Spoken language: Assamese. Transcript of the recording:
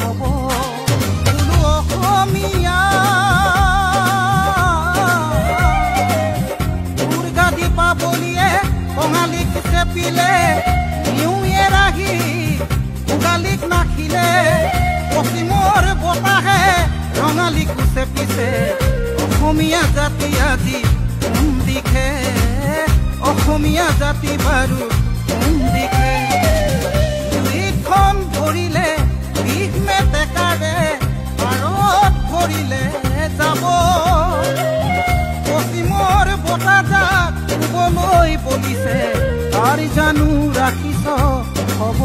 হ'ব? বোলো অসমীয়া, দুৰ্গা দীপাৱলীয়ে কঙালীক চেপিলে, নিউ ইয়েৰ আহি ভোগালীক নাখিলে। পশ্চিমৰ বতাহে ৰঙালীকো চেপিছে। অসমীয়া জাতি আজি কোন দিশে? অসমীয়া জাতি বাৰু কোন দিশে? জুইখন ধৰিলে বিষ মেটেকাৰে পাৰত ভৰিলে যাব। পশ্চিমৰ বতাহ যাক পূবলৈ বলিছে, তাৰ জানো ৰাখিছ হ'ব?